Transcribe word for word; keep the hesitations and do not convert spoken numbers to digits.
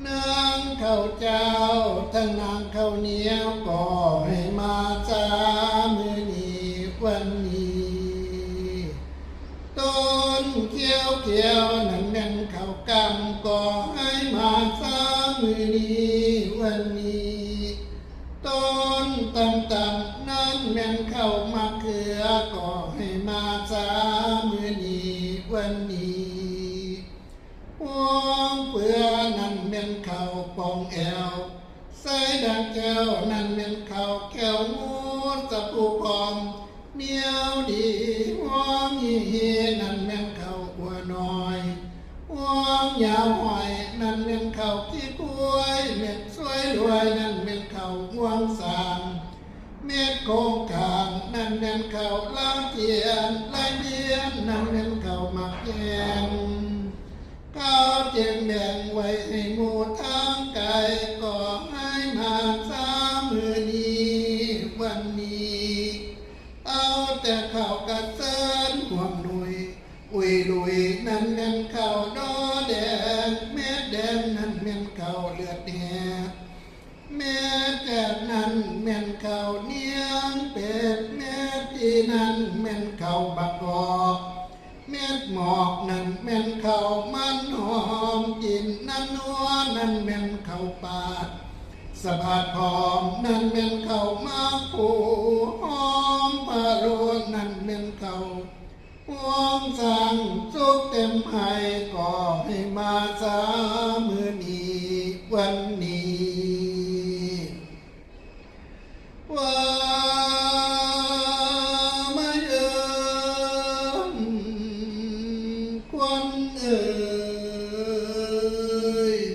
นึ่งข้าวเจ้า ทั้งนึ่งข้าวเหนียว ก็ให้มาซามื้อนี้วันนี้ ต้นเขียวๆ นั่นแม่นข้าวกล้ำ ก็ให้มาซามื้อนี้วันนี้ ต้นต่ำๆ นั่นแม่นข้าวมะเขือ ก็ให้มาซามื้อนี้วันนี้ พวงเปือนั่นแม่นข้าวปองแอว ไส้ดังแก้วนั่นแม่นข้าวแก้วหมู สะปูพองเหนียวดี พวงฮีฮีนั่นแม่นข้าวอัวน้อย พวงยาวหอยนั่นแม่นข้าวขี้ควาย เม็ดสวยรวยนั่นแม่นข้าวงวงสาง เม็ดโคงคางนั่นแม่นข้าวลาเทียน ลายเทียนนั่นแม่นข้าวหมากแยง เขาจึงแบ่งไว้ให้หมู่ทางไกล ก็ให้มาซามื้อนี้วันนี้ เอาแต่ข้าวกระเซินห่วงหนุ่ย อุยลุยนั่นแม่นข้าวดอแดง เม็ดแดงนั่นแม่นข้าวเลือดแหง เม็ดแกบนั่นแม่นข้าวเหนียงเป็ด เม็ดอีนั่นแม่นข้าวบักกอก เม็ดหมอกนั่นแม่นข้าวมันหอม กินนั่นนัวนั่นแม่นข้าวปาด สะบัดหอมนั่นแม่นข้าวหมากผู หอมพะโล้นั่นแม่นข้าว พวงสางสุกเต็มไห ก็ให้มาซามื้อนี้วันนี้